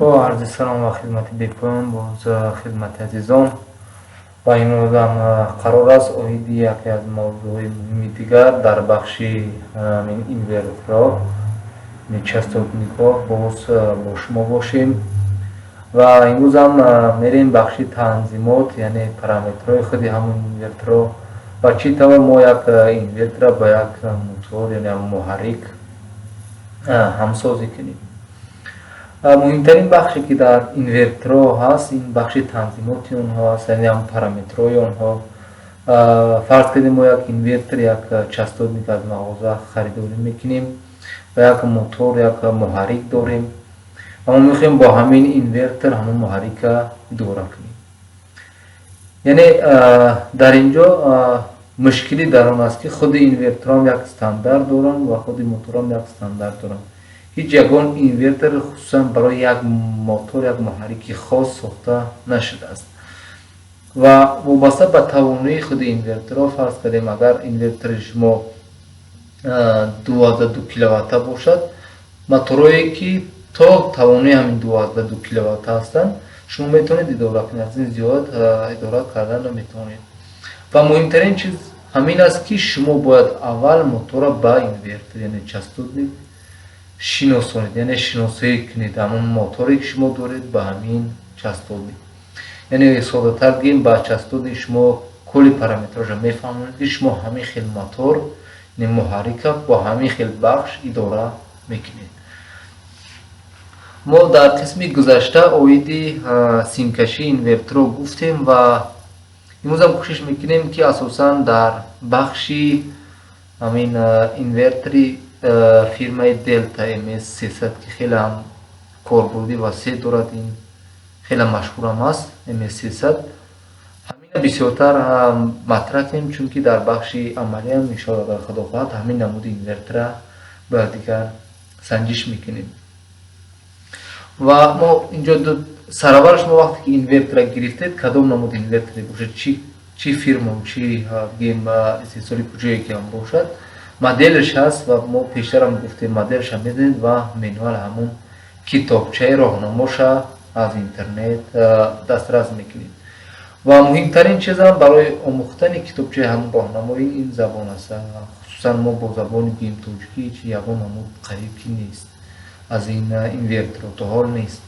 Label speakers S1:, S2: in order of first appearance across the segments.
S1: Бо арзи салом ва хидмати бепоён боз хидмати азизон. Ва имрӯзам қарор аст оиди яке аз мавзӯъҳои муҳими дигар дар бахши инверторҳо, частотникҳо боз бо шумо бошем. Ва имрӯзам мерем бахши танзимот, яъне параметрҳои худи ҳамон инверторҳо ва чӣ тавр мо як инвертора ба як мотор, яъне муҳаррик ҳамсозӣ кунем. Муҳимтарин бахше, ки дар инверторҳо ҳаст, ин бахши танзимоти онҳо аст, яъне ҳам параметрҳои онҳо. Фарз кардем, мо як инвертор, як частотник аз мағоза харидорӣ мекунем ва як мотор, як муҳаррик дорем ва мо мехоҳем бо ҳамин инвертор ҳамон муҳаррика идора кунем. Яъне дар ин ҷо мушкилӣ дар он аст, ки худи инверторҳам як стандарт доранд ва худи моторҳам як стандарт доранд. Ҳеҷ ягон инвертор хусусан барои як мотор, як муҳаррики хос сохта нашудааст. Ва вобаста ба тавоноии худи инверторҳо, фарз кардем, агар инвертори шумо 12,2 киловатта бошад, моторҳое, ки то тавонои ҳамин 12,2 киловатта ҳастанд, шумо метавонед идора кунед, аз ин зиёд идора кардан наметавонед. Ва муҳимтарин чиз ҳамин аст, ки шумо бояд аввал мотора ба инвертор, яъне частотник шиносонед, яъне шиносоӣ кунед ҳамон моторе, ки шумо доред, ба ҳамин частотник. Яъне соддатар гӯем, ба частотник шумо кулли параметрҳоша мефаҳмонед, ки шумо ҳамин хел мотор, яъне муҳаррика бо ҳамин хел бахш идора мекунед. Мо дар қисми гузашта оиди симкашии инверторро гуфтем ва имрӯзам кӯшиш мекунем, ки асосан дар бахши ҳамин инвертори фирмаи Делта МС 300, ки хеле ҳам корбурдӣ васеъ дорад, ин хеле машҳурам аст, МС 300, ҳамина бисёртар матраҳ кунем, чунки дар бахши амалиам, иншоалло, агар Худо хоҳад, ҳамин намуди инвертора ба дигар санҷиш мекунем. Ва мо инҷо сараввал, шумо вақте ки инвертора гирифтед, кадом намуди инверторе бошад, чӣ фирма, чӣ гем истеҳсоли куҷое ки ҳам бошад, моделаш ҳаст ва мо пештарам гуфтем, моделаша медонед ва мануал, ҳамон китобчаи роҳнамоша аз интернет дастрас мекунед. Ва муҳимтарин чизам барои омӯхтани китобчаи ҳамон роҳнамоӣ ин забон аст. Хусусан мо бо забони гӯем тоҷикӣ чи ягон намуд қариб ки нест аз ин инверторо, то ҳол нест.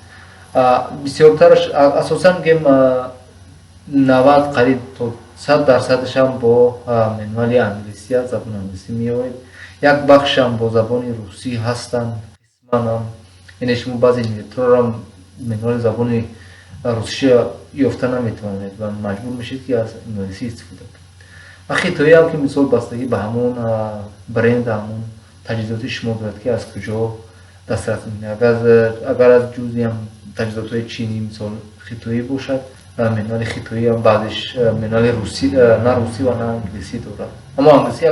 S1: Бисёртараш, асосан гӯем, 90, қариб то 100 дарсадашам бо мануали англисӣ аст, забони англисӣ меояд. Як бахшам бо забони русӣ ҳастанд қисманам, яъне шумо баъзе инверторам мануали забони русиша ёфта наметавонед ва маҷбур мешед, ки аз англисӣ истифода кунед. Ва хитоиам ки мисол бастагӣ ба ҳамон бренд, ҳамон таҷҳизоти шумо дорад, ки аз куҷо дастрас мекунед. Агар аз ҷузъиам таҷҳизотҳои чинӣ, мисол хитоӣ бошад, мануали хитоиам баъзеш мануали русӣ, на русӣ ва на англисӣ дорад, аммо англисӣ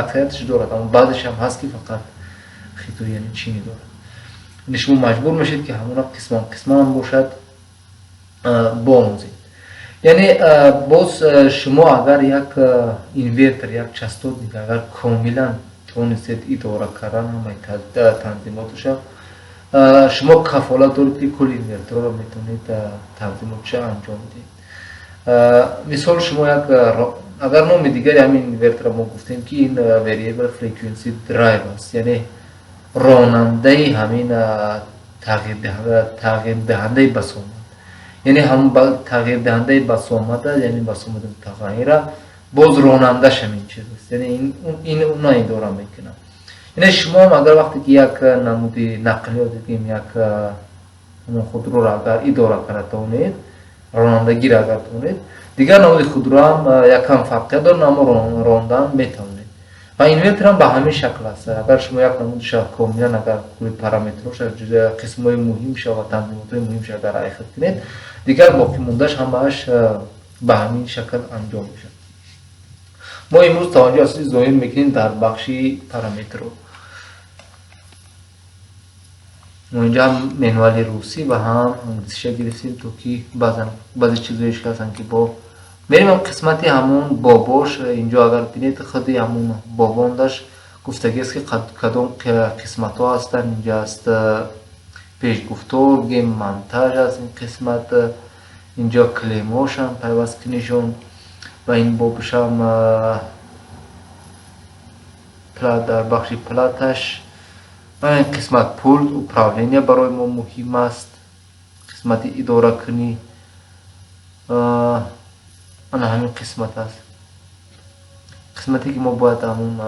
S1: аксарияташ дорад, аммо баъзешам ҳаст, ки фақат хитоӣ, яъне чинӣ дорад. Яъне шумо маҷбур мешед, ки ҳамона қисман қисман бошад биомӯзед. Яъне боз шумо агар як инвертор, як частотник агар комилан тавонистед идора кардан, ҳамаи танзимоташа, шумо кафолат доред, ки кулли инверторро метавонед танзимотша анҷом диҳед. Мисол, шумо як агар номи дигари ҳамин инвертора мо гуфтем, ки ин variable frequency drive аст, яъне ронандаи ҳамин тағйирдиҳандаи басомад, яъне ҳамон тағйирдиҳандаи басомада, яъне басомади мутағайира, боз ронандаш ҳамин чиз аст, яъне ин уна идора мекунад. Яъне шумоам агар вақте ки як намуди нақлиёт дидем, як ҳамон худроро агар идора карда тавонед, ронандагиро агар тавонед, дигар намуди худроам якам фарқият дорад, аммо рондан метавонед. Ва инверторам ба ҳамин шакл аст. Агар шумо як намудиша комилан, агар кулли параметроша, қисмҳои муҳимша ва танзимотҳои муҳимша агар айхат кунед, дигар боқӣ мондааш ҳамааш ба ҳамин шакл анҷом мешавад. Мо имрӯз таваҷҷӯҳи асосӣ зоҳир мекунем дар бахши параметрҳо. Мо инҷа ҳам мануали русӣ ва ҳам англисиша гирифтем, то ки баъзан баъзе чизҳоеш ҳастанд, ки бо мерем қисмати ҳамон бобош. Инҷо агар бинед, худи ҳамон бобондаш гуфтагиаст, ки кадом қисматҳо ҳастанд. Инҷа аст. Пешгуфтор гем, монтаж аст ин қисмат. Инҷо клеммошам, пайвасткунишон ва ин бобушам дар бахши платаш. Ин қисмат пульт управления барои мо муҳим аст, қисмати идоракунӣ ана ҳамин қисмат аст, қисмате ки мо бояд ҳамун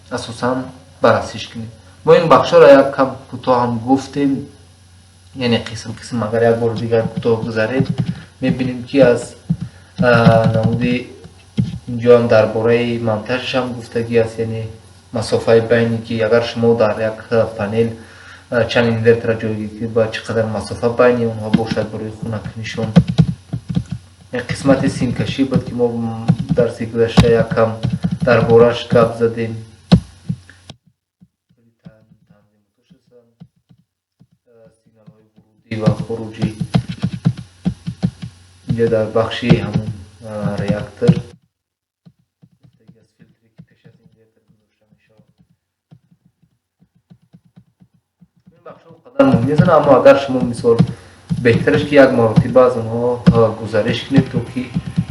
S1: асосан баррасиш кунем. Мо ин бахшҳоро як кам кӯтоҳ ҳам гуфтем, яъне қисм қисм. Агар як бори дигар кӯтоҳ гузарем, мебинем, ки аз намуди инҷоам дар бораи монтажашам гуфтагӣ аст, яъне масофаи байне ки агар шумо дар як панел чанд инвертора ҷойгир кунед, бояд чӣ қадар масофа байни онҳо бошад барои хунакунишон. Як қисмати симкашӣ буд, ки мо дарси гузашта якам дар борааш гап задем. Танзимотош, сигналҳои вурудӣ ва хуруҷӣ. Инҷа дар бахши ҳамун реактор аз филтре, ки пеш аз инвертор гузошта мешавад. Ин бахшҳо қадар муҳим нестанд, аммо агар шумо, мисол, беҳтараш ки як маротиба аз онҳо гузариш кунед, то ки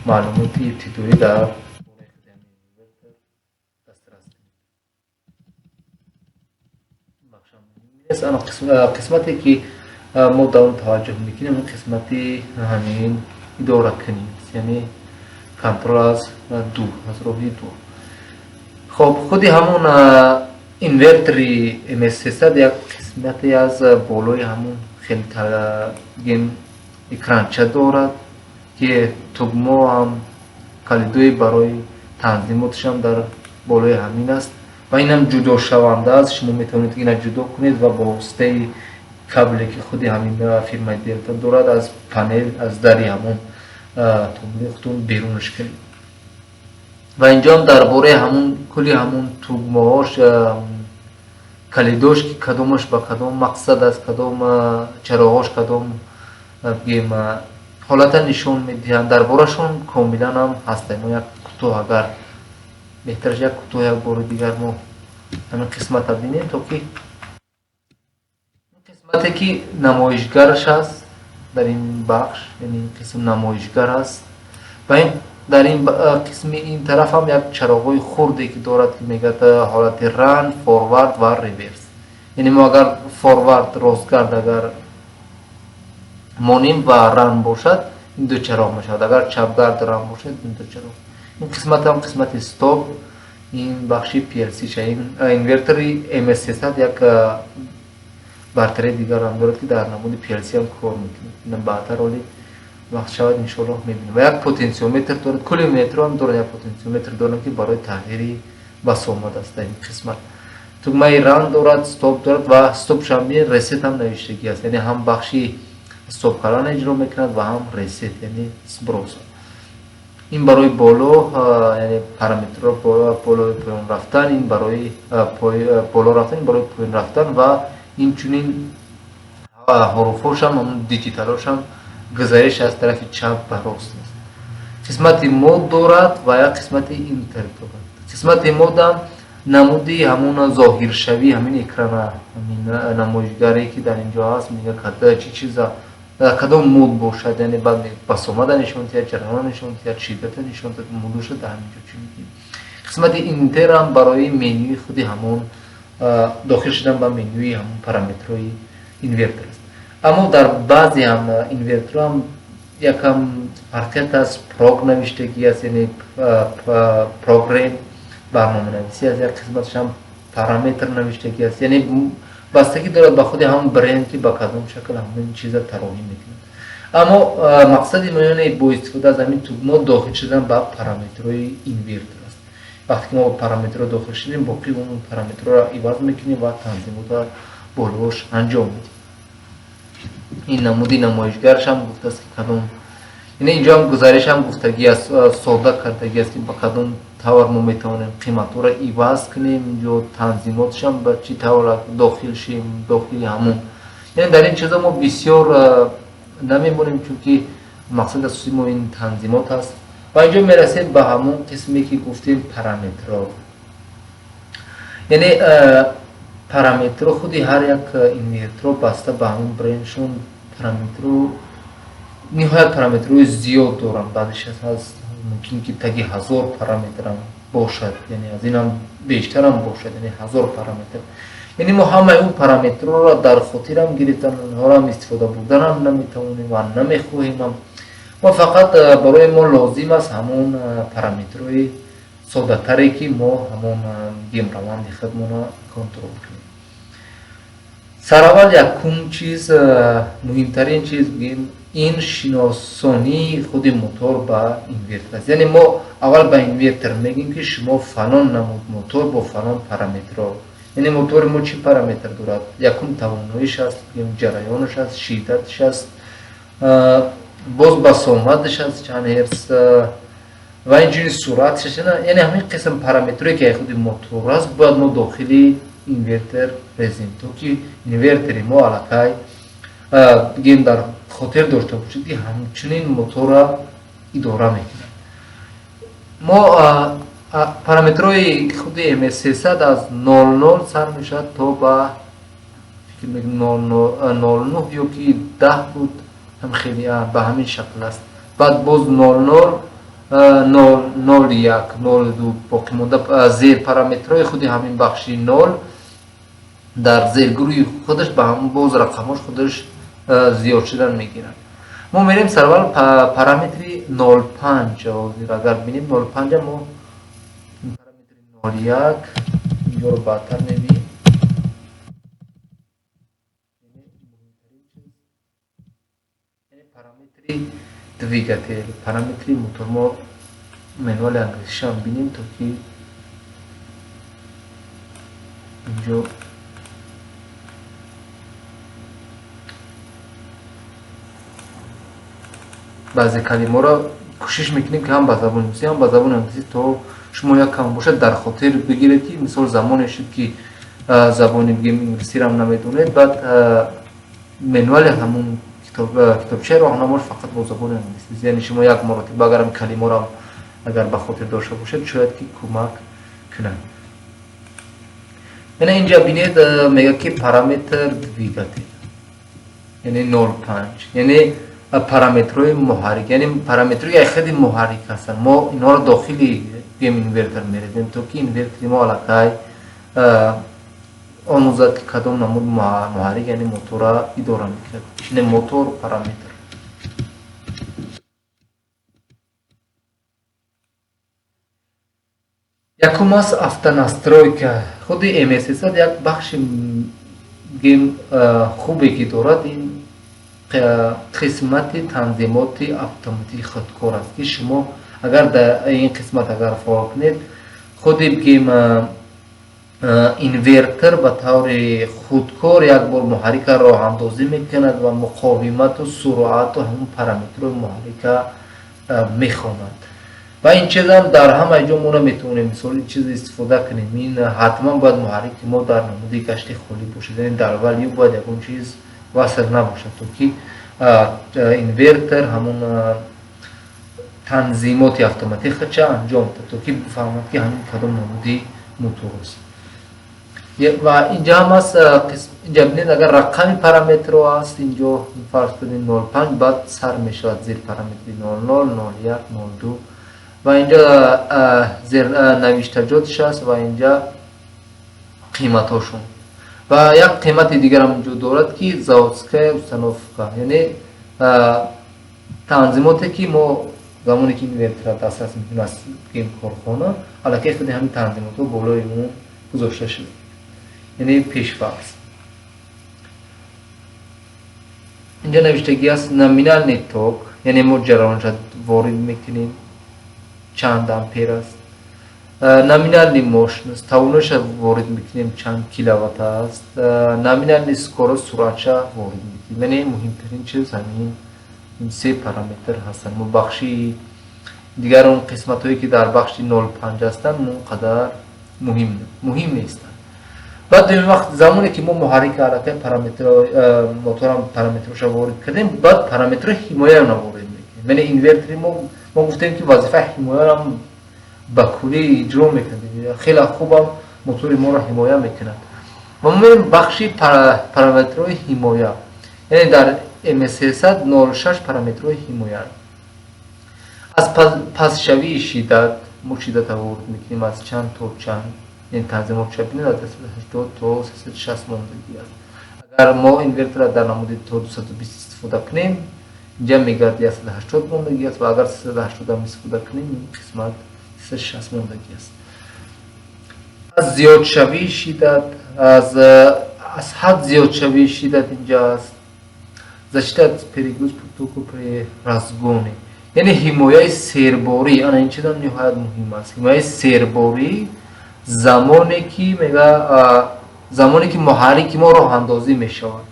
S1: маълумоти ибтидоӣ дар бораи худи ҳамин инвертор дастрас кунед. Бахшам муҳим нест. Ана қисмате, ки мо дар он таваҷҷӯҳ мекунем, ин қисмати ҳамин идоракунӣ аст, яъне контрол аз дур, аз роҳи дур. Хоб, худи ҳамун инвертори MS300 як қисмате аз болои ҳамун хеле гем экранча дорад, ки тугмо ҳам, калидои барои танзимоташам дар болои ҳамин аст ва инам ҷудошаванда аст. Шумо метавонед ина ҷудо кунед ва бо воситаи кабле, ки худи ҳамин фирмаи Делта дорад, аз панел, аз дари ҳамон таблои худтон берунаш кунед. Ва инҷоам дар бораи ҳамун кулли ҳамун тугмаҳош, калидош, ки кадомаш ба кадом мақсад аст, кадом чароғош кадом, бигем, ҳолата нишон медиҳанд, дар борашон комилан ҳам ҳастем. Мо як кӯтоҳ, агар беҳтараш як кӯтоҳ як бори дигар мо ҳамин қисмата бинем, то ки қисмате, ки намоишгараш аст дар ин бахш, яъне ин қисм намоишгар аст. Ва ин дар ин қисми ин тараф ҳам як чароғҳои хурде, ки дорад, ки мегӯяд ҳолати run, forward ва reverse. Яъне мо агар forward, ростгард агар монем ва run бошад, ин ду чароғ мешавад, агар чапгард run бошад, ин ду чароғ. Ин қисмат ҳам қисмати стоп. Ин бахши PLC ша. Ин инвертори MS300 як бартарии дигар ҳам дорад, ки дар намуди PLC ҳам кор мекунад. Ина баъдтар оли вақт шавад, иншоаллоҳ, мебинем. Ва як потенсиометр дорад, кулли инвертор ҳам дорад, як потенсиометр дорад, ки барои тағйири басомад аст. Дар ин қисмат тугмаи run дорад, стоп дорад ва стоп шамби reset ҳам навиштагӣ аст, яъне ҳам бахши стоп кардан иҷро мекунад ва ҳам reset, яъне сброс. Ин барои боло, яъне параметрро болои поён рафтан, ин барои боло рафтан, ин барои поён рафтан. Ва инчунин ҳуруфҳошам, ҳамун диджиталҳошам, гузариш аз тарафи чап ба рост аст. Қисмати mode дорад ва як қисмати enter дорад. Қисмати mode ам намуди ҳамун зоҳиршавӣ ҳамин экрана, ҳамин намоишгаре, ки дар инҷо ҳаст, мега чӣ чиза, кадом mode бошад, яъне баъд басомада нишон диҳад, ҷараёна нишон диҳад, шиддата нишон диҳад, модуша дар ҳамин ҷо чӣ мекунем. Қисмати enter ам барои менюи худи ҳамон, дохил шудан ба менюи ҳамон параметрҳои инвертор аст. Аммо дар баъзе ҳам инверторам якам фарқият аст. Prog навиштагӣ аст, яъне program, барноманависӣ аст. Як қисматашам параметр навиштагӣ аст, яъне бастагӣ дорад ба худи ҳамон бренд, ки ба кадом шакл ҳамин чиза тарроҳӣ мекунад. Аммо мақсади мо, яъне бо истифода аз ҳамин тугмо дохил шудан ба параметрҳои инвертор аст. Вақте ки мо ба параметрҳо дохил шудем, боқӣ он параметрҳоро иваз мекунем ва танзимотро болош анҷом медиҳем. Ин намуди намоишгарашам гуфтааст, ки кадом, яъне инҷоам гузаришам гуфтагӣ аст, сода кардагӣ аст, ки ба кадом тавр мо метавонем қиматҳоро иваз кунем, инҷо танзимоташам ба чӣ тавр дохил шем дохили ҳамон. Яъне дар ин чизо мо бисёр намемонем, чунки мақсади асосии мо ин танзимот аст. Ва инҷо мерасем ба ҳамон қисме, ки гуфтем, параметрҳо, яъне Параметрҳо худи ҳар як инверторо баста ба ҳамон брендшон параметрҳо, ниҳоят параметрҳои зиёд доранд. Баъзеш ҳаст, мумкин ки таги 1000 параметрам бошад, яъне аз инам бештарам бошад, яъне 1000 параметр. Яъне мо ҳамаи он параметрҳоро дар хотирам гирифтан, онҳоро истифода бурданам наметавонем ва намехоҳемам. Мо фақат барои мо лозим аст ҳамон параметрҳои соддатаре, ки мо ҳамон гем раванди худмонро контрол кунем. Сараввал якум чиз, муҳимтарин чиз бигем, ин шиносонии худи мотор ба инвертор аст. Яъне мо аввал ба инвертор мегӯем, ки шумо фалон намуд мотор бо фалон параметрҳо. Яъне мотори мо чӣ параметр дорад? Якум тавоноиш аст, бигем, ҷараёнаш аст, шиддаташ аст, боз басомадаш аст, чанд герц, ва инчунин суръаташ. Яъне ҳамин қисм параметрҳое, ки худи мотор аст, бояд мо дохили инвертор резем, то ки инвертори мо аллакай, бигем, дар хотир дошта бошед, ки ҳамчунин моторра идора мекунад. Мо параметрҳои худи МС300 аз 00 сар мешавад то ба, фикр мекунам, 09 ё ки 10 буд, ҳам хеле ба ҳамин шакл аст. Баъд боз 00, 01, 02, боқӣ монда зер параметрҳои худи ҳамин бахши 0 дар зергурӯҳи худаш ба ҳамон боз рақамҳош худаш зиёд шудан мегирад. Мо мерем сараввал параметри 05. Ҳозир агар бинем, 05, мо параметри 01 инҷоро баъдтар мебинем. Муҳимтарин чиз, яъне параметри двигатель, параметри мотор. Мо мануали англисишам бинем, то ки инҷо баъзе калимаро кӯшиш мекунем, ки ҳам ба забони русӣ, ҳам ба забони англисӣ, то шумо як кам бошад дар хотир бигиред, ки мисол замоне шуд, ки забони, бигем, инглисиро намедонед, баъд мануали ҳамун китобчаи роҳнамош фақат бо забони англисӣ. Яъне шумо як маротиба агарам калимаро агар ба хотир дошта бошед, шояд ки кӯмак кунад. Яъне инҷа бинед, мегӯяд, ки параметр двигатель, яъне 05, яъне параметрҳои муҳаррик, яъне параметрҳои худи муҳаррик ҳастанд. Мо инҳоро дохили, бигем, инвертор мерезем, то ки инвертори мо аллакай омӯзад, ки кадом намуд муҳаррик, яъне мотора идора мекунад, яъне мотор параметр. Якум аст автонастройка. Худи МС як бахши, бигем, хубе ки дорад, ин қисмати танзимоти автоматии худкор аст, ки шумо агар дар ин қисмат агар фаъол кунед, худи, бигем, инвертор ба таври худкор як бор муҳаррика роҳандозӣ мекунад ва муқовимату суръату ҳамон параметрҳои муҳаррика мехонад. Ва ин чизам дар ҳамаи ҷо мо наметавонем, мисол, ин чиз истифода кунем. Ин ҳатман бояд муҳаррики мо дар намуди гашти холӣ бошад, яъне дар валю бояд ягон чиз васл набошад, то ки инвертор ҳамон танзимоти автоматӣ худша анҷом дад, то ки бифаҳмад, ки ҳамин кадом намуди мотор аст. Ва инҷа ҳам аст, инҷа бинед, агар рақами параметрҳо аст, инҷо фарз кунед 05, баъд сар мешавад зер параметри 00, 01, 02, ва инҷа зер навиштаҷотш аст ва инҷа қиматҳошон. Ва як қимати дигарам инҷо дорад, ки заводская установка, яъне танзимоте, ки мо замоне ки инвертора дастрас мекунем аз, бигем, корхона, аллакай худи ҳамин танзимотҳо болои он гузошта шуда, яъне пешфарз. Инҷа навиштагӣ аст номинальный ток, яъне мо ҷараёнша ворид мекунем, чанд ампер аст, номинальный мощность, тавоноиша ворид мекунем, чанд киловатт аст, номинальный скорость, суръатша ворид мекунем. Яъне муҳимтарин чиз ҳамин ин се параметр ҳастанд. Мо бахши дигар, он қисматҳое, ки дар бахши 05 ҳастанд, он қадар муҳим нестанд. Баъд дуюм вақт, замоне ки мо муҳаррики аллакай параметр, моторам параметрҳоша ворид кардем, баъд параметрҳои ҳимояро ворид мекунем. Яъне инвертори мо гуфтем, ки вазифаи ҳимояам ба куллӣ иҷро мекунад, хеле хубам мотори моро ҳимоя мекунад. Ва мо мерем бахши параметрҳои ҳимоя, яъне дар MS306 параметрҳои ҳимоя. Аз пастшавии шиддат мо шиддатро ворид мекунем аз чанд то чанд, яъне танзимот шабина аз 380 то 360 мондагӣ аст. Агар мо инверторро дар намуди то 220 истифода кунем, инҷа мегард 180 мондагӣ аст ва агар 380 ҳам истифода кунем, ин қисмат 360 мондагӣ аст. Аз зиёдшавии шиддат, аз ҳад зиёдшавии шиддат инҷа аст. Защита от перегруз по току при разгоне, яъне ҳимояи серборӣ. Ана ин чизам ниҳоят муҳим аст. Ҳимояи серборӣ замоне ки мега, замоне ки муҳаррики мо роҳандозӣ мешавад.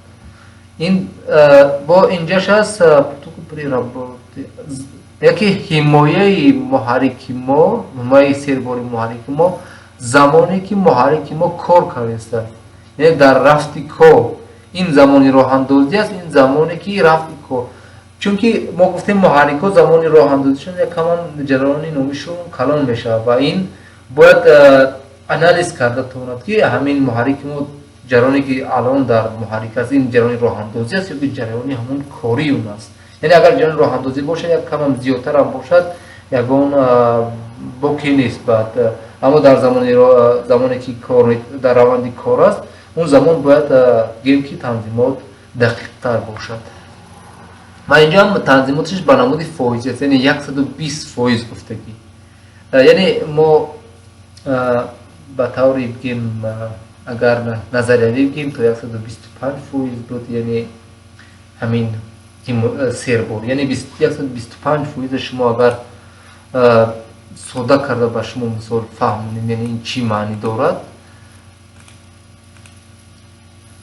S1: Ин бо инҷаш аст по току при работе, яке ҳимояи муҳаррики мо, ҳимояи сербори муҳаррики мо замоне ки муҳаррики мо кор кардааст, яъне дар рафти кор. Ин замони роҳандозӣ аст, ин замоне ки рафти кор, чунки мо гуфтем муҳаррикҳо замони роҳандозишон якаман ҷараёни номишон калон мешавад ва ин бояд анализ карда тавонад, ки ҳамин муҳаррики мо ҷараёне ки алон дар муҳаррик аст, ин ҷараёни роҳандозӣ аст ё ки ҷараёни ҳамон кории он аст. Яъне агар ҷараёни роҳандозӣ бошад, як камам зиёдтарам бошад, ягон боке нест. Баъд аммо дар замоне ки кор дар раванди кор аст, он замон бояд гӯем ки танзимот дақиқтар бошад. Ва инҷо ҳам танзимоташ ба намуди фоиз аст, яъне 120% гуфтагӣ. Яъне мо ба таври бигем, агар назариявӣ бигем, то 125% буд, яъне ҳамин сербор, яъне 125% шумо агар сода карда ба шумо мисол фаҳмонем, яъне ин чӣ маънӣ дорад.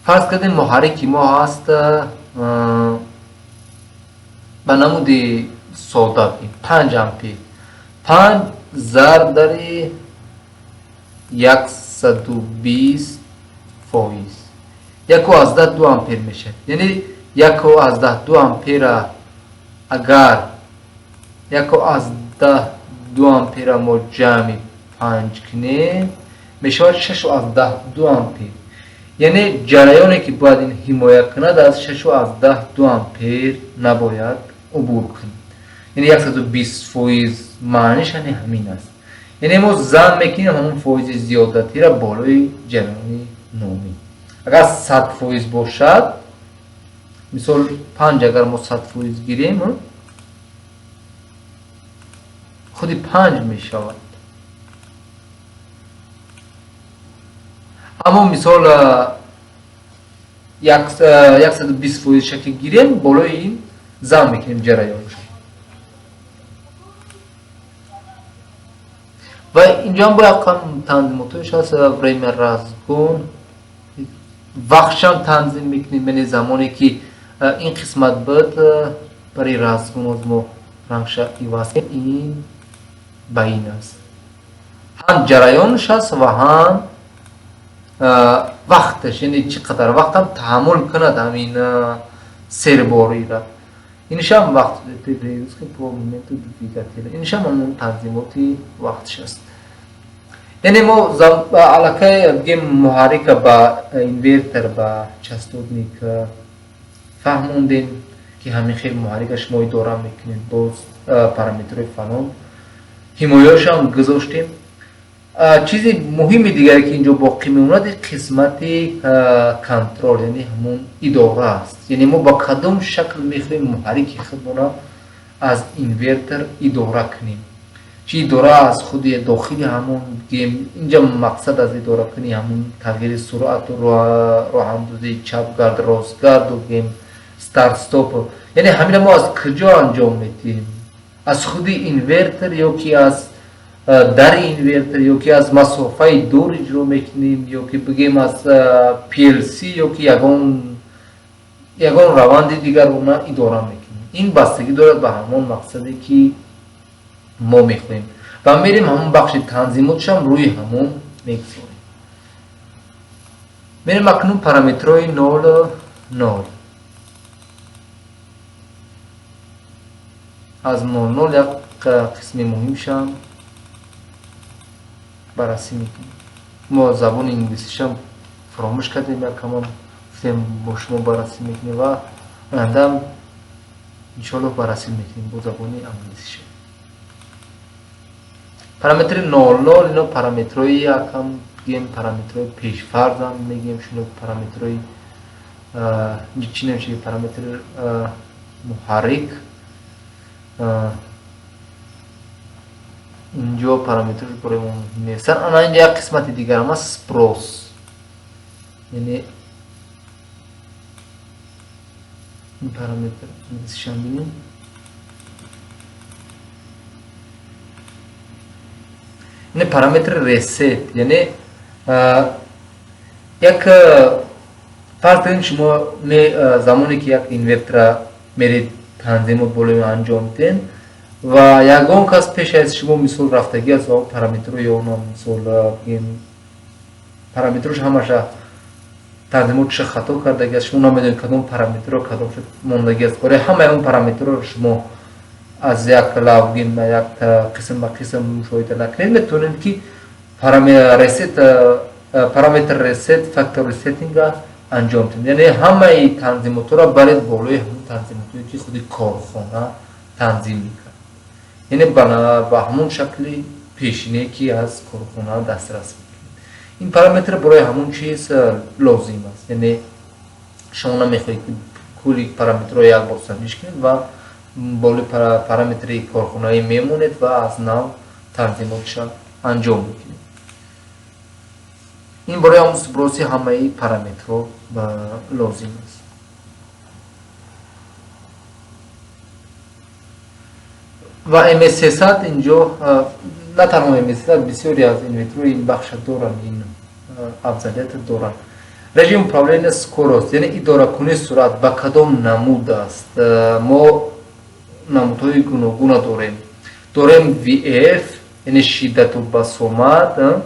S1: Фарз кардем, муҳаррики мо ҳаст ба намуди сода 5 ампер, 5 зарб дари 120%, 1,2 ампер мешавад. Яъне 1,2 ампера, агар 1,2 ампера мо ҷамъи 5 кунем, мешавад 6,2 ампер. Яъне ҷараёне ки бояд ин ҳимоя кунад, аз 6,2 ампер набояд убур кунад. Яъне 120% маъниш яъне ҳамин аст. Яъне мо зам мекунем ҳамон фоизи зиёдатиро болои ҷараёни номӣ. Агар 100% бошад, мисол 5, агар мо 100% гирем, худи 5 мешавад. Аммо мисол 120% ки гирем, болои ин зам мекунем ҷараёншо. Ва инҷоам бо якам танзимотош ҳаст. Время разгон, вақтшам танзим мекунем, яъне замоне ки ин қисмат буд барои разгон, оз мо рангша иваз кунем, ин ба ин аст, ҳам ҷараёнш аст ва ҳам вақташ, яъне чӣ қадар вақтам таҳаммул кунад ҳамин сербориро. Иншам вақт по моменту двигателя, иншам ҳамон танзимоти вақтш аст. Яъне мо аллакай бигем муҳаррика ба инвертор, ба частотник фаҳмондем, ки ҳамин хел муҳаррика шумо идора мекунед, боз параметрҳои фалон ҳимояшам гузоштем. Чизи муҳими дигаре ки инҷо боқӣ мемонад, қисмати контрол, яъне ҳамон идора аст. Яъне мо ба кадом шакл мехоҳем муҳаррики худмонро аз инвертор идора кунем, чи идора аз худи дохили ҳамон гем. Инҷа мақсад аз идоракунӣ ҳамон тағйири суръату роҳандозии чапгард, ростгарду гем старт стоп, яъне ҳамина мо аз куҷо анҷом медиҳем: аз худи инвертор ё ки аз дари инвертор, ё ки аз масофаи дур иҷро мекунем, ё ки бигем аз PLC, ё ки ягон раванди дигар она идора мекунем. Ин бастагӣ дорад ба ҳамон мақсаде ки мо мехоҳем. Ва мерем ҳамон бахши танзимотшам рӯи ҳамон мегузорем. Мерем акнун параметрҳои 0 0. Аз 0 0 як қисми муҳимшам баррасӣ мекунем. Мо забони инглисишам Фаромӯш кардем, якамон гуфтем, бо шумо баррасӣ мекунем ва ояндаам иншоаллоҳ баррасӣ мекунем бо забони англисиша. Параметри 00, ино параметрҳои якам бигем, параметрҳои пешфарзам мегем. Шуно параметрҳои чӣ намешава, параметри муҳаррик. Инҷо параметрш барои мо муҳим нестанд. Ана инҷа як қисмати дигарам аст, сброс, яъне ин параметр англисишам бинем, яъне параметри reset, яъне як фарз кунем, шумо замоне ки як инвертора меред, танзимот болои анҷом медиҳед ва ягон кас пеш аз шумо, мисол, рафтагӣ аст ва параметрро ё мисол бигем, параметрош ҳамаша танзимотша хато кардаги аст, шумо намедонед кадом параметрро кадомша мондагӣ аст. Барои ҳамаи он параметрро шумо аз як лав бигем, як қисм ба қисм мушоҳида накунед, метавонед ки reset, параметр reset factory setting а анҷом диҳед, яъне ҳамаи танзимотҳоро баред болои ҳамон танзимотҳое ки худи корхона танзим мекард, яъне ба ҳамон шакли пешине ки аз корхона дастрас мекунед. Ин параметр барои ҳамон чиз лозим аст, яъне шумо намехоҳед ки кулли параметрро як бор санҷиш кунед ва болои параметри корхонаӣ мемонед ва аз нав танзимотша анҷом мекунед. Ин барои ҳамон сброс и ҳамаи параметрҳо лозим аст. Ва MS300 инҷо, на танҳо MS300, бисёре аз инверторҳои ин бахша доранд, ин афзалията доранд. Режим управления скорость, яъне идоракунии суръат ба кадом намуд аст. Мо намудҳои гуногуна дорем VF, яъне шиддату басомад,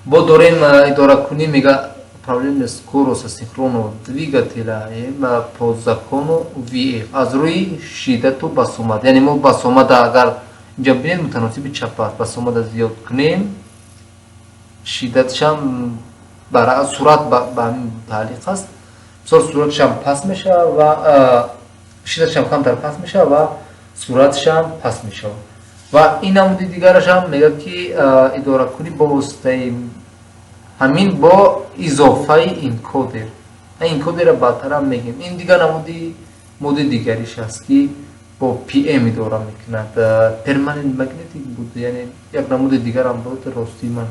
S1: бо дорем идоракунӣ, мега, управление скорость синхронного двигателя по закону VF, аз рӯи шиддату басомад, яъне мо басомада агар инҷа бинед, мутаносиби чап аст, басомада зиёд кунем, шиддатшам суръат ба ҳамин таълиқ аст. Мисол, суръатшам паст мешавад ва шиддатшам камтар паст мешавад ва суръатшам паст мешавад. Ва ин намуди дигарашам мегӯяд, ки идоракунӣ бо воситаи ҳамин, бо изофаи энкодер. Энкодера баъдтарам мегӯем. Ин дигар намуди моди дигариш аст, ки бо PM идора мекунад, permanent magnetic буд, яъне як намуди дигарам буд. Ростӣ, ман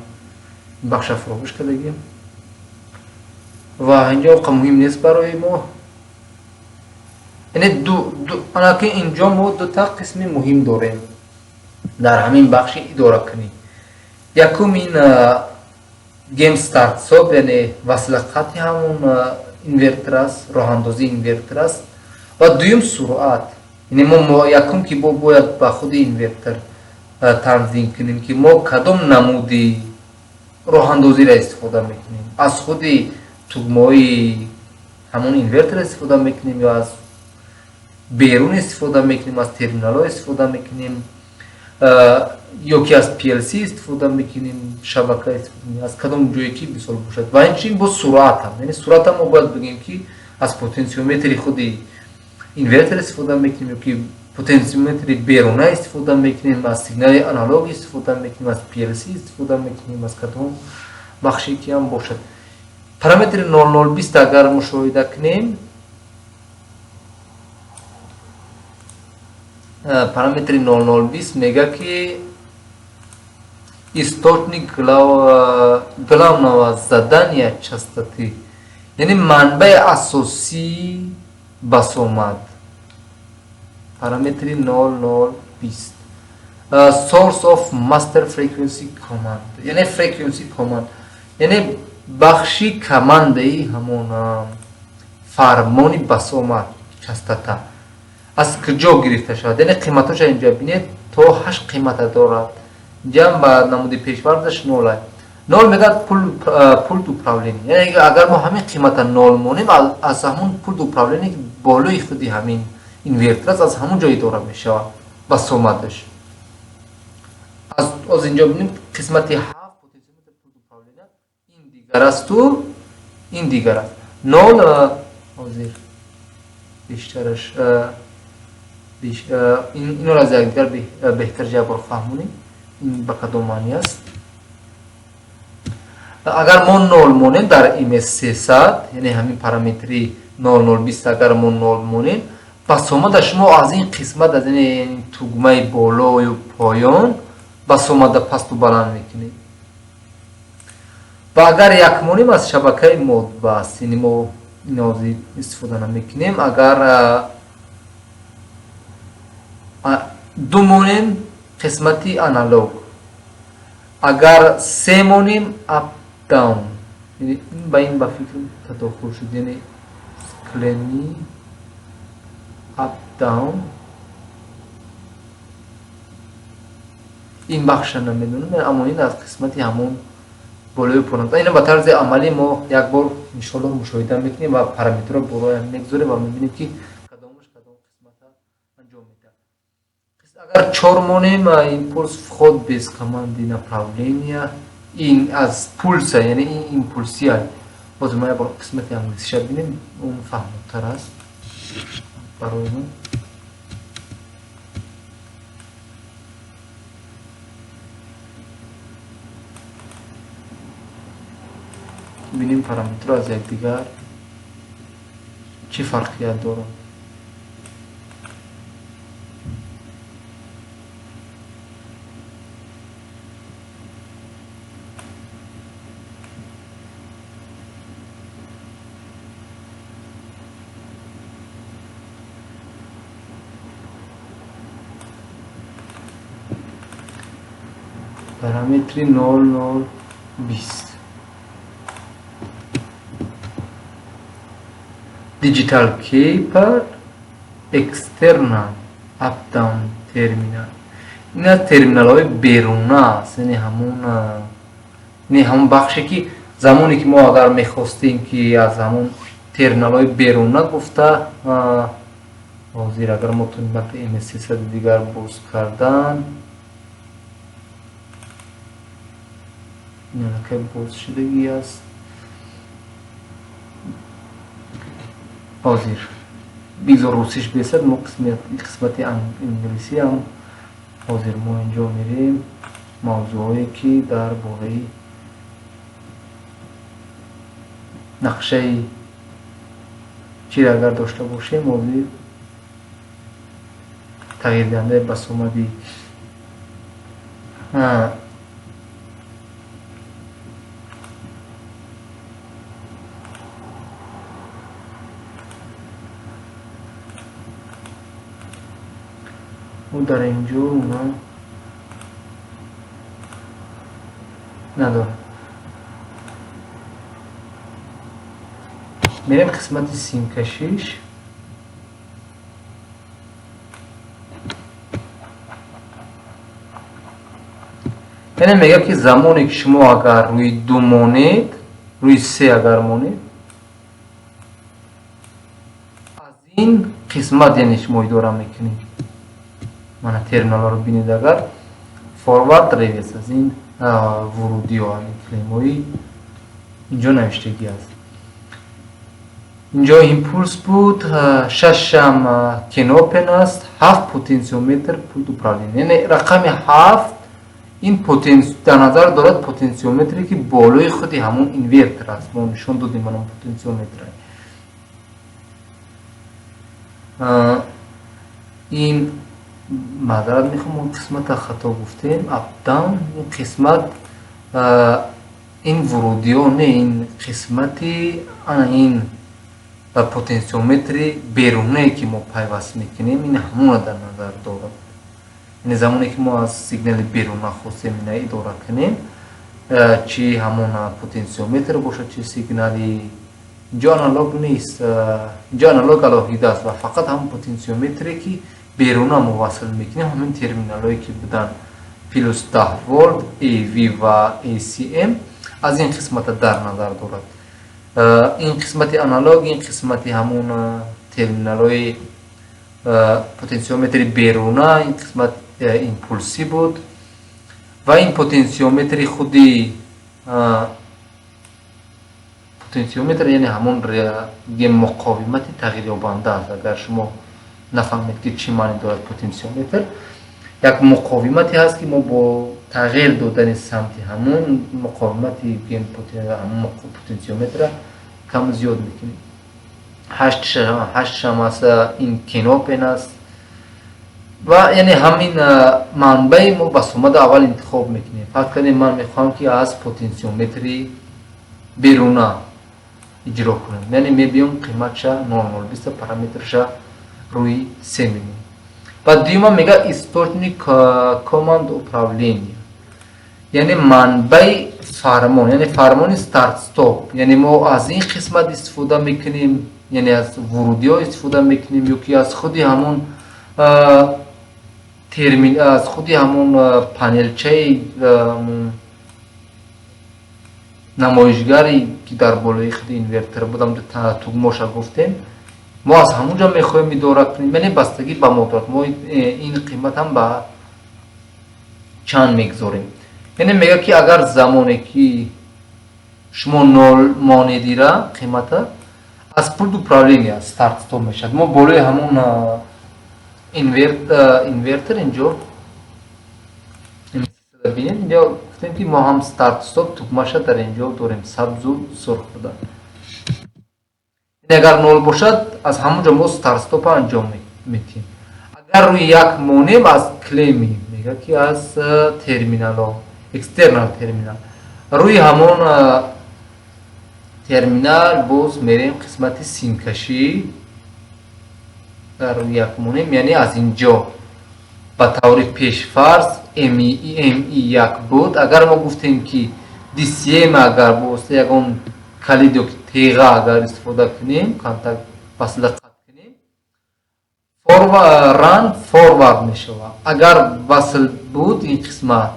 S1: бахша фаромӯш кардагим ва инҷо оқа муҳим нест барои мо. Яъне анаки инҷо мо дута қисми муҳим дорем дар ҳамин бахши идоракунӣ. Якум ин гем start stop, яъне васла қатъи ҳамон инвертор аст, роҳандозии инвертор аст, ва дуюм суръат. Яъне мо якум ки бо бояд ба худи инвертор танзим кунем, ки мо кадом намуди роҳандозиро истифода мекунем: аз худи тугмаҳои ҳамон инвертор истифода мекунем ё аз берун истифода мекунем, аз терминалҳо истифода мекунем ё ки аз PLC истифода мекунем, шабака истифода, аз кадом ҷое ки мисол бошад. Ва инчунин бо суръатам, яъне суръатам мо бояд бигӯем, ки аз потенсиометри худи инвертор истифода мекунем ё ки потенсиометри беруна истифода мекунем, аз сигнали аналог истифода мекунем, аз PLC истифода мекунем, аз кадом бахше ки ҳам бошад. Параметри 0020 агар мушоҳида кунем, параметри 0020 мега, ки источник главного задания частоты, яъне манбаи асосии басомад. Параметри 0020, source of master frequency command, яъне frequency command, яъне бахши командаи ҳамон фармони басомад, частота аз куҷо гирифта шавад. Яъне қиматоша инҷа бинед, то ҳашт қимата дорад. Инҷам ба намуди пешфарзаш нол. Нол мегӯяд пульт управление, яъне агар мо ҳамин қимата нол монем, аз ҳамон пульт управление, ки болои худи ҳамин инвертор аст, аз ҳамон ҷо идора мешавад басомадаш. Аз инҷо бинем, қисмати ҳафт, потенсиометр пульт управления, ин дигар. асту, ин дигар аст. Нол ҳозир бештараш инро аз якдигар беҳтар як бор фаҳмонем, ин ба кадом маъни аст. Агар мо нол монем дар MS300, яъне ҳамин параметри 0020, агар мо нол монем, басомада шумо аз ин қисмат, аз ин тугмаи болою поён басомада пасту баланд мекунед. Ва агар як монем, аз шабакаи Modbus, яъне мо ин ҳозир истифода намекунем. Агар ду монем, қисмати аналог. Агар се монем, up down, яъне ин ба ин ба фикр тадохул шуд, яъне клеми up down, ин бахша намедонам, аммо ин аз қисмати ҳамон болои поён. Ина ба тарзи амалӣ мо як бор иншоаллоҳ мушоҳида мекунем ва параметрро болоям мегузорем ва мебинем, ки кадомаш кадом қисмата анҷом медиҳад. Агар чор монем, импульс вход без команды направления, ин аз пулса, яъне ин импулсия. Ҳозир мо як бор қисмати англисиша бинем, он фаҳмотар аст барои мо. Бинем, параметрҳо аз якдигар чӣ фарқият доранд. Параметри 0020, digital keypad, external up down terminal, ин аз терминалҳои беруна аст, яъне ҳамон, не, ҳамон бахше, ки замоне ки мо агар мехостем, ки аз ҳамон терминалҳои беруна гуфта. Ҳозир агар мо тунем MS300 дигар боз кардан, ин аллакай боз шудагӣ аст. Ҳозир бигзор русиш бесад, мо қисмати англисиам. Ҳозир мо инҷо мерем, мавзӯъҳое, ки дар бораи нақшаи чиро агар дошта бошем, ҳозир тағйирдиҳандаи басомади мо дар инҷо уна надорем. Мерем қисмати симкашиш. Яъне мегӯяд, ки замоне ки шумо агар рӯи ду монед, рӯи се агар монед, аз ин қисмат, яъне шумо идора мекунед. Мана терминалҳоро бинед, агар forward, reverse, аз ин вурудиҳо, ҳамин клемои инҷо навиштагӣ аст. Инҷо импулс буд, шашам CANopen аст, ҳафт потенсиометр, пульт управления, яъне рақами ҳафт ин дар назар дорад потенсиометре, ки болои худи ҳамон инвертор аст. Мо нишон додем ҳамон потенсиометр. Ин, маъзарат мехоҳам, он қисмата хато гуфтем. Up down, ин қисмат, ин вурудиҳо не, ин қисмати ана ин потенсиометри берунае, ки мо пайваст мекунем, ин ҳамона дар назар дорад. Яъне замоне ки мо аз сигнали беруна хостем ина идора кунем, чи ҳамон потенсиометр бошад, чи сигнали, инҷо аналог нест, инҷо аналог алоҳида аст ва фақат ҳамон потенсиометре, ки беруна мо васл мекунем, ҳамин терминалҳое, ки буданд, плюс 10 волт, AV ва ACM, аз ин қисмата дар назар дорад. Ин қисмати аналог, ин қисмати ҳамон терминалҳои потенсиометри беруна, ин қисмат импулсӣ буд ва ин потенсиометри худи. Потенсиометр яъне ҳамон муқовимати тағйирёбанда аст. Агар шумо нафаҳмед, ки чӣ маъне дорад потенсиометр, як муқовимате ҳаст, ки мо бо тағйир додани самти ҳамон муқовимати ҳамон потенсиометра кам зиёд мекунем. Ҳаштшам аст, ин CANopen аст. Ва яъне ҳамин манбаи мо басомада аввал интихоб мекунем. Фарз кардем, ман мехоҳам, ки аз потенсиометри беруна иҷро кунам, яъне мебиём, қиматша 0020, параметрша рӯи се мемонем. Ва дуюма мега источник команд управления, яъне манбаи фармон, яъне фармони старт стоп. Яъне мо аз ин қисмат истифода мекунем, яъне аз вурудиҳо истифода мекунем ё ки аз худи ҳамон термин, аз худи ҳамон панелчаи намоишгаре, ки дар болои худи инвертор буд, тугмоша гуфтем, мо аз ҳамон ҷо мехоҳем идора кунем. Яъне бастагӣ ба мо дорад, мо ин қимат ҳам ба чанд мегузорем. Яъне мегӯяд, ки агар замоне ки шумо нол монедира қимата, аз пульт управления старт стоп мешавад. Мо болои ҳамон инвертор инҷо бинед, инҷо гуфтем, ки мо ҳам старт стоп тугмаша дар инҷо дорем, сабзу сурх буда. Агар нол бошад, аз ҳамон ҷо мо старт стопа анҷом метиҳем. Агар рӯи як монем, аз клемми, мегӯяд, ки аз терминалҳо, external терминал, рӯи ҳамон терминал боз мерем қисмати симкашӣ. Дар рӯи як монем, яъне аз инҷо ба таври пешфарз MI як буд. Агар мо гуфтем, ки DCM, агар бо воситаи ягон калид ё теға агар истифода кунем, контакт васла қатъ кунем, run forward мешавад. Агар васл буд, ин қисмат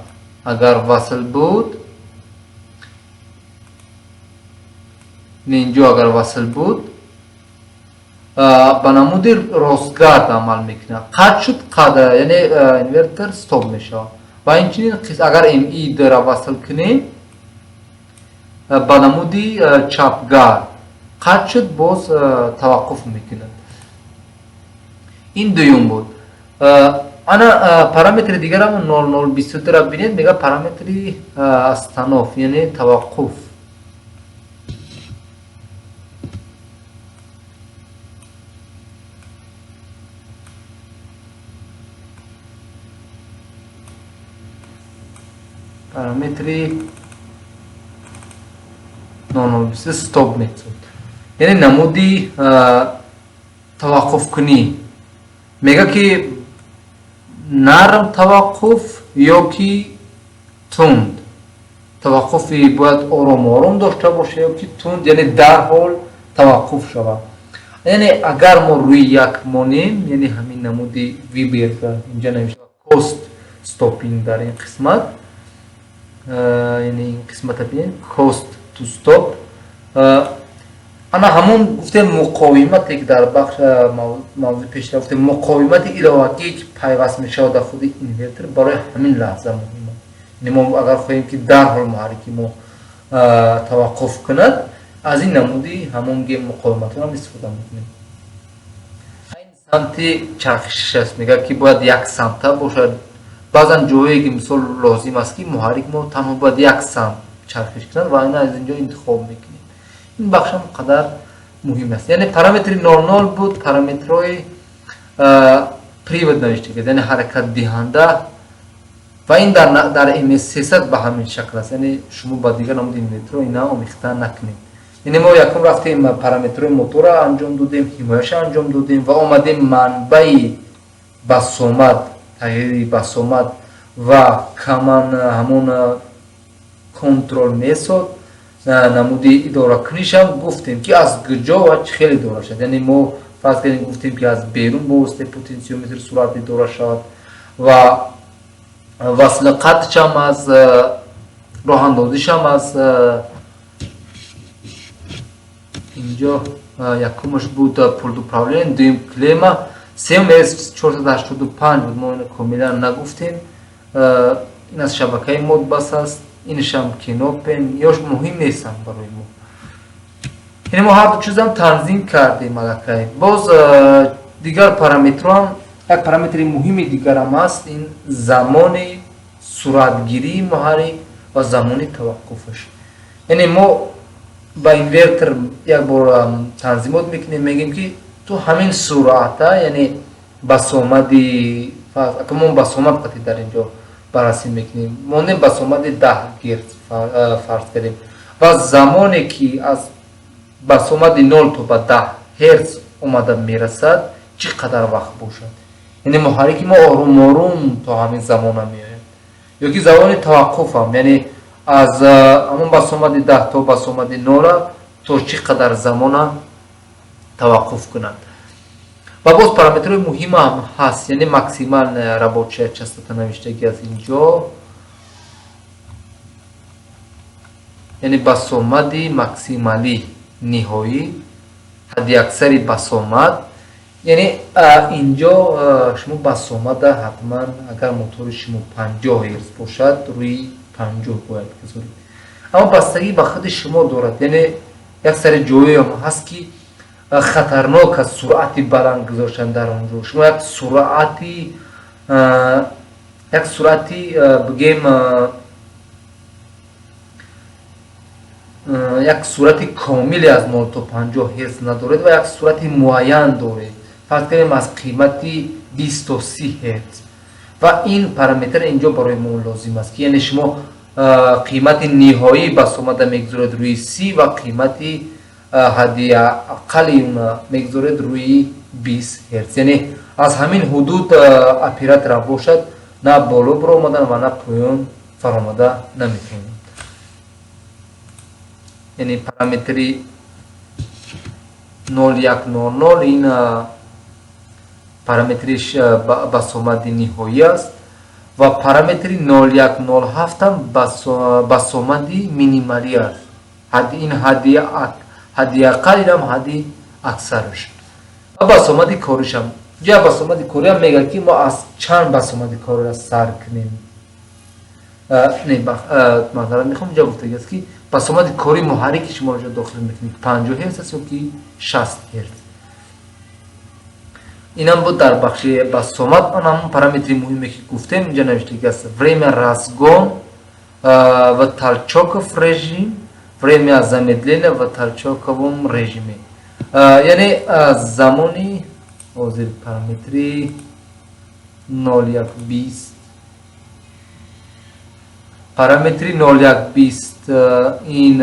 S1: агар васл буд, инҷо агар васл буд, ба намуди ростгард амал мекунад, қатъ шуд, яъне инвертор стоп мешавад. Ва инчунин агар MI ра васл кунем, ба намуди чапгард, қатъ шуд, боз таваққуф мекунад. Ин дуюм буд. Ана параметри дигарам 0023-ра бинед, мега параметри остановка, яъне таваққуф. Параметри 0023 стоп метод, яъне намуди таваққуфкунӣ. Мега, ки нарм таваққуф ё ки тунд таваққуфи, бояд ором ором дошта боша ё ки тунд, яъне дарҳол таваққуф шавад. Яъне агар мо рӯи як монем, яъне ҳамин намуди выбор инҷа навишта cost stopping, дар ин қисмат, яъне ин қисмата бинед, cost to stop. Ана ҳамон гуфтем муқовимате, ки дар бахш мавзӯи пештар гуфтем, муқовимати иловагие, ки пайваст мешавад дар худи инвертор, барои ҳамин лаҳза муҳим аст. Яъне мо агар хоҳем, ки дарҳол муҳаррики мо таваққуф кунад, аз ин намуди ҳамон муқовиматҳоам истифода мекунем. Ин самти чархишиш аст. Мегӯяд, ки бояд як самта бошад. Баъзан ҷое ки мисол лозим аст, ки муҳаррик мо танҳо бояд як самт чархиш кунад, ва ина аз инҷо интихоб мекунем. Ин бахшам қадар муҳим аст. Яъне параметри 00 буд, параметрҳои привод навишта кард, яъне ҳаракатдиҳанда. Ва ин дар MS 300 ба ҳамин шакл аст, яъне шумо ба дигар намуди инвертро ина омехта накунед. Яъне мо якум рафтем, параметрҳои мотора анҷом додем, ҳимояша анҷом додем ва омадем манбаи басомад, тағйири басомад ва каман ҳамон контрол месод, намуди идоракунишам гуфтем, ки аз куҷо ва чӣ хел идора шавад. Яъне мо фарз кардем, гуфтем, ки аз берун бо воситаи потенсиометр сурат идора шавад ва васли қатъшам аз роҳандозишам аз инҷо. Якумаш буд пульт управления, дуюм клемма, сеюм S 485 буд, мо ина комилан нагуфтем. Ин аз шабакаи Modbus аст, инашам CANopen, ёш муҳим нестанд барои мо. Яъне мо ҳар ду чизам танзим кардем аллакай. Боз дигар параметрҳоам, як параметри муҳими дигарам аст, ин замони суратгирии муҳаррик ва замони таваққуфаш. Яъне мо ба инвертор як бор танзимот мекунем, мегӯем, ки ту ҳамин суръата, яъне басомади, мо басомад қати дар инҷо баррасӣ мекунем, мондем басомади 10 герц фарз кардем, ва замоне ки аз басомади 0 то ба 10 герц омада мерасад, чӣ қадар вақт бошад, яъне муҳаррики мо орум орум то ҳамин замона меояд, ё ки замони таваққуфам, яъне аз ҳамон басомади 10 то басомади нола то чӣ қадар замона таваққуф кунад. Ва боз параметрҳои муҳимам ҳаст, яъне максимальная рабочая частота навиштагӣ аст инҷо, яъне басомади максималӣ, ниҳоӣ, ҳадди аксари басомад. Яъне инҷо шумо басомада ҳатман, агар мотори шумо 50 герц бошад, рӯи 50 бояд гузоред, аммо бастагӣ ба худи шумо дорад. Яъне як сари ҷоеам ҳаст, ки хатарнок аст суръати баланд гузоштан дар он ҷо. Шумо як суръати, бигем, як суръати комиле аз 0 то 50 герц надоред ва як суръати муайян доред, фарз кардем, аз қимати 20 то 30 герц. Ва ин параметр инҷо барои мо лозим аст, ки яъне шумо қимати ниҳоӣ басомада мегузоред рӯи 30 ва қимати ҳадди аққали уна мегузоред рӯи 20 герц. Яъне аз ҳамин ҳудуд оператора бошад, на боло биромадан ва на поён фаромада наметавонад. Яъне параметри 0100 ин параметри басомади ниҳоӣ аст ва параметри 0107 ҳам басомади минималӣ аст. Ин ҳадди ақал, инам ҳадди аксараш. Ва басомади коришам ҷа, басомади кориам мегӯяд, ки мо аз чанд басомади корро сар кунем. Не, маъзарат мехоҳам, инҷа гуфтагӣ аст, ки басомади кори муҳаррики шуморо ҷо дохил мекунед, 50 герц аст ё ки 60 герц. Инам буд дар бахши басомад. Он ҳамон параметри муҳиме, ки гуфтем, инҷа навиштагӣ аст: время разгон в толчков режим, время замедления в толчковом режиме. Яъне замони ҳозир параметри 0120, параметри 0120 ин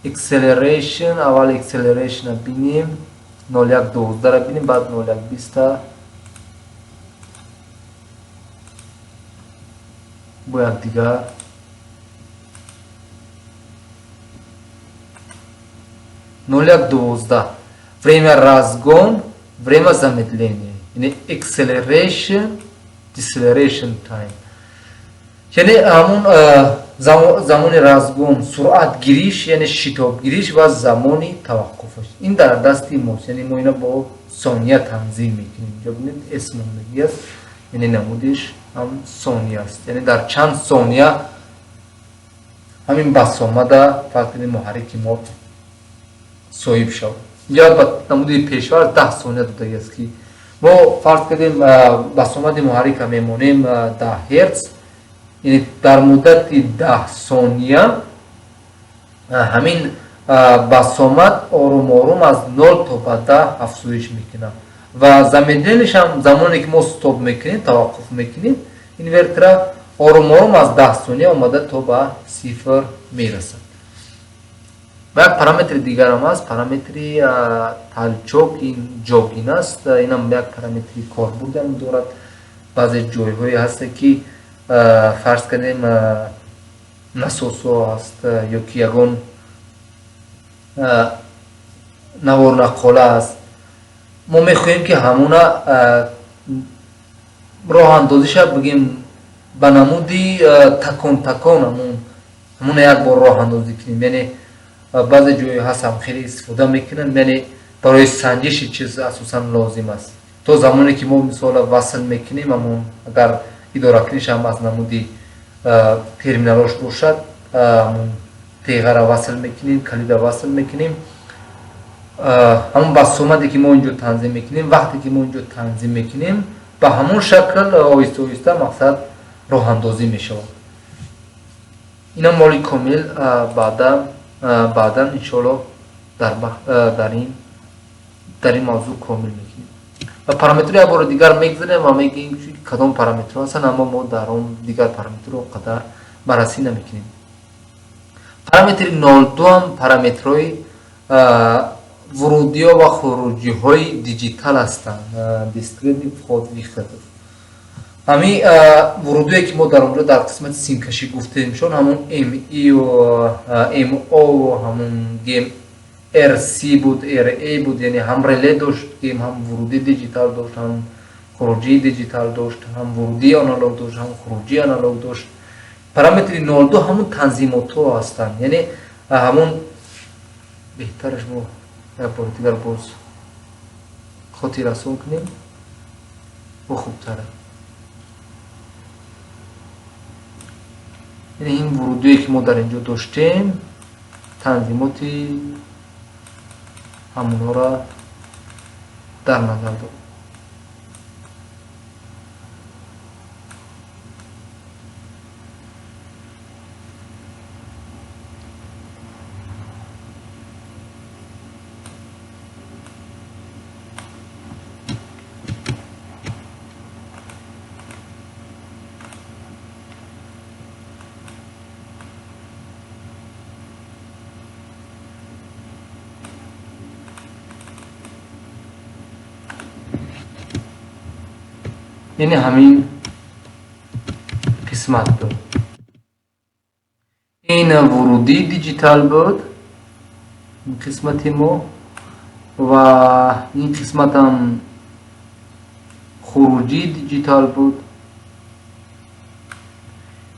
S1: acceleration. Аввал acceleration бинем, 0112 бинем, баъд 0120 бо якдигар. 0112 время разгон, время замедления, яъне acceleration, deceleration time, яъне ҳамон замони разгон, суръатгириш, яъне шитобгириш ва замони таваққуфаш. Ин дар дасти мост, яъне мо ина бо сония танзим мекунем. Инҷо бинед, с мондагӣ аст, яъне намудиш ҳам сония аст, яъне дар чанд сония ҳамин басомада, фарз кунем, муҳаррики мо соҳиб шавад. Инҷа ба намуди пешвар 10 сония додагӣ аст, ки мо фарз кардем, басомади муҳаррика мемонем 10 герц, яъне дар муддати 10 сония ҳамин басомад орум орум аз нол то ба 10 афзоиш мекунад. Ва замедление шам, замоне ки мо стоп мекунем, таваққуф мекунем инвертора, орум орум аз 10 сония омада то ба сифр мерасад. Ва як параметри дигарам аст, параметри толчок, ин ҷогин аст. Инам як параметри корбурдам дорад. Баъзе ҷойҳое ҳаста, ки фарз кардем, насосҳо аст ё ки ягон наворнақола аст, мо мехоҳем, ки ҳамона роҳандозиша, бигем, ба намуди такон такон ҳамона як бор роҳандозӣ кунем. Яъне баъзе ҷойҳо ҳастам, хеле истифода мекунанд, яъне барои санҷиши чиз асосан лозим аст. То замоне ки мо мисола васл мекунем, ҳамон агар идоракунишам аз намуди терминалош бошад, ҳамон теғара васл мекунем, калида васл мекунем. Ҳамон басомаде, ки мо инҷо танзим мекунем, вақте ки мо инҷо танзим мекунем, ба ҳамон шакл оҳиста оҳиста мақсад роҳандозӣ мешавад. Ина моли комил баъдан иншоалло дар ин мавзӯъ комил мекунем ва параметрро як бори дигар мегзарем ва мегӯем, ки кадом параметрҳо ҳастанд, аммо мо дар он дигар параметрро қадар баррасӣ намекунем. Параметри 02 ҳам параметрҳои вурудиҳо ва хуруҷиҳои диҷитал ҳастанд, дискретный вход выход. Ҳамин вурудие, ки мо дар онҷо дар қисмати симкашӣ гуфтем, чун ҳамон МИ, МО, ҳамон гем РС буд, РА буд, яъне ҳам реле дошт, гем ҳам вуруди диҷитал дошт, ҳам хуруҷии диҷитал дошт, ҳам вурудии аналог дошт, ҳам хуруҷии аналог дошт. Параметри 02 ҳамон танзимотҳо ҳастанд, яъне ҳамон беҳтараш мо як бори дигар боз хотиррасон кунем, бо хубтара. Яъне ин вурудие, ки мо дар инҷо доштем, танзимоти ҳамонҳоро дар назар дорем. Яъне ҳамин қисмат буд. Ин вурудии диҷитал буд, ин қисмати мо, ва ин қисматам хуруҷии диҷитал буд.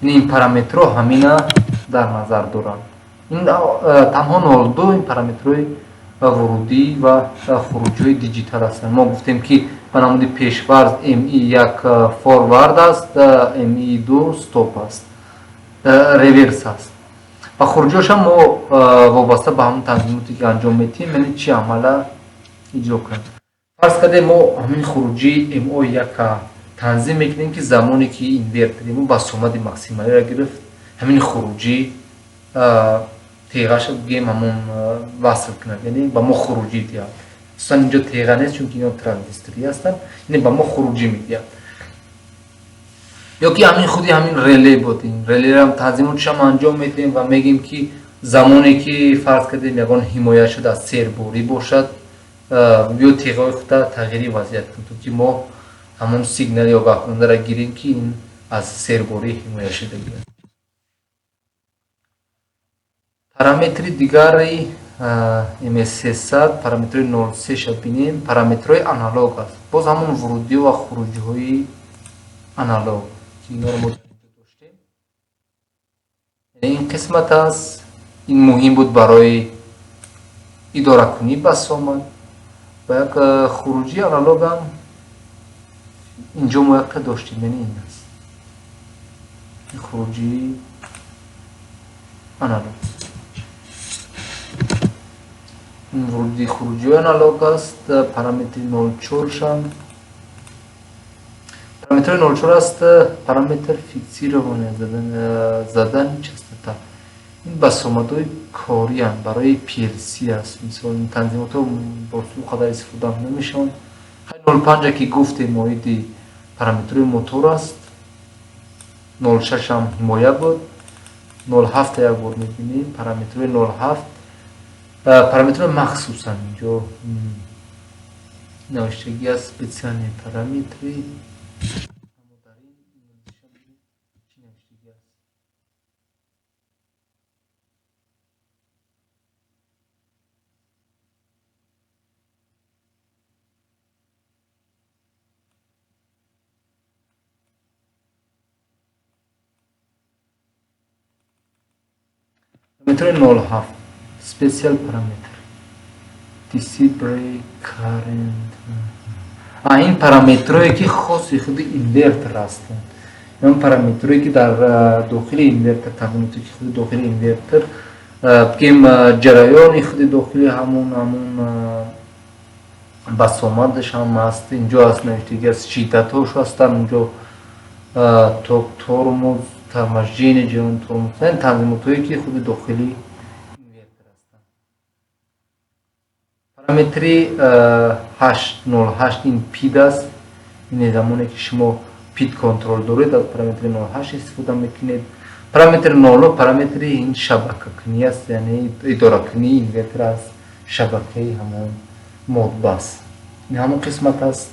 S1: Ин параметрҳо ҳамина дар назар доранд. Ин танҳо 02 ин параметрҳои вурудӣ ва хуруҷиҳои диҷитал ҳастанд. Мо гуфтем, ки ба намуди пешфарз МИ як форвард аст, МИ ду стоп аст, реверс аст ва хуруҷиҳошам мо вобаста ба ҳамон танзимоте, ки анҷом медиҳем, яъне чӣ амала иҷро кунем. Фарз кардем, мо ҳамин хуруҷии МО яка танзим мекунем, ки замоне ки инвертери мо басомади максималиро гирифт, ҳамин хуруҷӣ теғаша гем ҳамон васл кунад, яъне ба мо хуруҷӣ диҳад. Хусусан инҷо теға нест, чунки ино транзисторӣ ҳастанд, яъне ба мо хуруҷӣ медиҳад. Ё ки ҳамин худи ҳамин реле буд, ин релерам танзимотшам анҷом медиҳем ва мегӯем, ки замоне ки фарз кардем ягон ҳимоя шуд аз серборӣ бошад, ё теғаҳои худа тағйири вазъият кунад, то ки мо ҳамон сигнали огаҳкунандаро гирем, ки ин аз серборӣ ҳимоя шудагӣ аст. Параметри дигари MS300, параметри 03-ша бинем, параметрҳои аналог аст. Боз ҳамон вурудиҳо ва хуруҷиҳои аналог, ки инҳоро мо доштем, ин қисмат аст. Ин муҳим буд барои идоракунӣ басомад ва як хуруҷии аналогам инҷо мо якта доштем, яъне ин аст хуруҷии аналог. Вуруди хуруҷиҳои аналог аст. Параметри 04-шам, параметри 04 аст, параметр фиксированная задани частота. Ин басомадҳои корианд, барои PLC аст. Мисол, ин танзимотҳо бо қадар истифода намешаванд. 05, ки гуфтем, оиди параметрҳои мотор аст. 06 ҳам ҳимоя буд. 07 як бор мебинем. Параметрҳои 07 параметрҳои махсусан, инҷо навиштагӣ аст, специальные параметры. Аммо дар ин чӣ навиштагӣ аст? Параметри 07, special parameter, DC break current. Ин параметрҳое, ки хоси худи инвертор ҳастанд, он параметрҳое, ки дар дохили инвертор, тағйироте, ки худи дохили инвертор, бигем, ҷараёни худи дохили ҳамон Басомадаш ҳам ҳаст, инҷо аст, навиштаги аст, шиддатҳош ҳастанд инҷо, ток, тормоз, торможение, ҷаён тормоз, танзимотҳое, ки худи дохили инвертор ҳастанд. Параметри 808 ин ПИД аст. Ин замоне ки шумо ПИД контроль доред, аз параметри 08 истифода мекунед. Параметри 00 параметри ин шабакакунӣ аст, яъне идоракунии инвертор аз шабакаи ҳамон Modbus, ин ҳамон қисмат аст.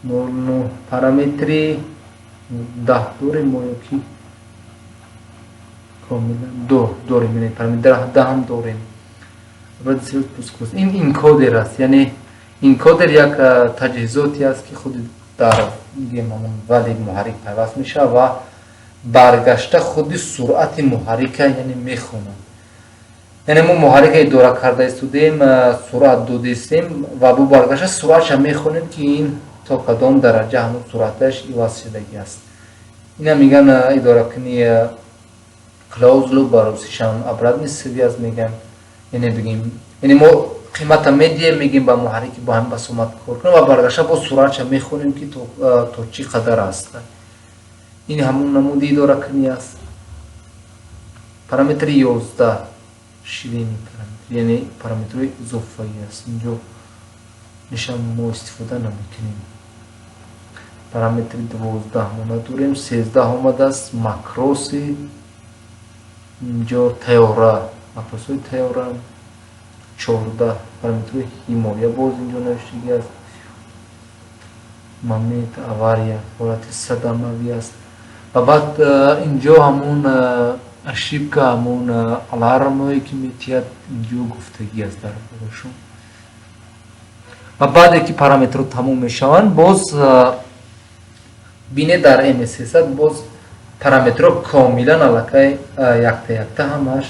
S1: 09 параметри 10 дорем мо ё ки комилан ду дорем, яъне параметри 10 ҳам дорем. Ин энкодер аст, яъне энкодер як таҷҳизоте аст, ки худи дар ҳамон вали муҳаррик пайваст мешавад ва баргашта худи суръати муҳаррика, яъне, мехонад. Яъне мо муҳаррика идора карда истодем, суръат додистем ва бо баргашта суръатша мехонем, ки ин то кадом дараҷа ҳамон суръаташ иваз шудагӣ аст. Ина меган идоракунии closed loop, ба русишам обратный связь меган. Яъне бигем, яъне мо қимата медиҳем, мегем ба муҳаррики бо ҳамин басомат кор кунем ва баргашта бо суръатша мехонем, ки то чӣ қадар аст. Ин ҳамон намуди идоракунӣ аст. Параметри 11 ширини параметр, яъне параметрҳои изофагӣ аст, инҷо нишон мо истифода намекунем. Параметри 12 мо надорем. 13 омадааст, макроси, инҷо тайёра, макросҳои тайёра. 14 параметрҳои ҳимоя, боз инҷо навиштагӣ аст, момент авария, ҳолати садамавӣ аст. Ва баъд инҷо ҳамон ошибка, ҳамон алармое, ки метиҳад, инҷо гуфтагӣ аст дар борашон. Ва баъде ки параметрҳо тамом мешаванд, боз бинед, дар МС боз параметрҳо комилан аллакай якта якта ҳамааш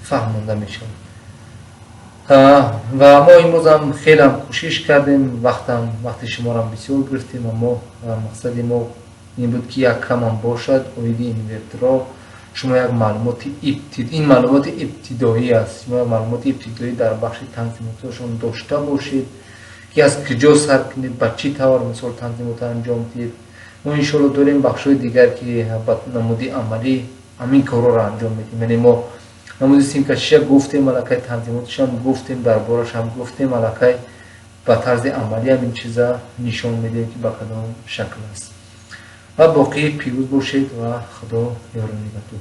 S1: фаҳмонда мешавад. Ва мо имрӯзам хелам кӯшиш кардем, вақтам, вақти шуморам бисёр гирифтем, аммо мақсади мо ин буд, ки як камам бошад, оиди инверторҳо шумо як маълумоти, ин маълумоти ибтидоӣ аст, шумо як маълумоти ибтидоӣ дар бахши танзимоташон дошта бошед, ки аз куҷо сар кунед, ба чӣ тавр, мисол, танзимотро анҷом диҳед. Мо иншоалло дорем бахшҳои дигар, ки ба намуди амалӣ ҳамин корҳоро анҷом медиҳем. Яъне мо намуди симкашиша гуфтем, аллакай танзимоташам гуфтем, дар борашам гуфтем, аллакай ба тарзи амалӣ ҳам ин чиза нишон медиҳем, ки ба кадом шакл аст. Ва боқӣ пирӯз бошед ва Худо ёру нигаҳдор.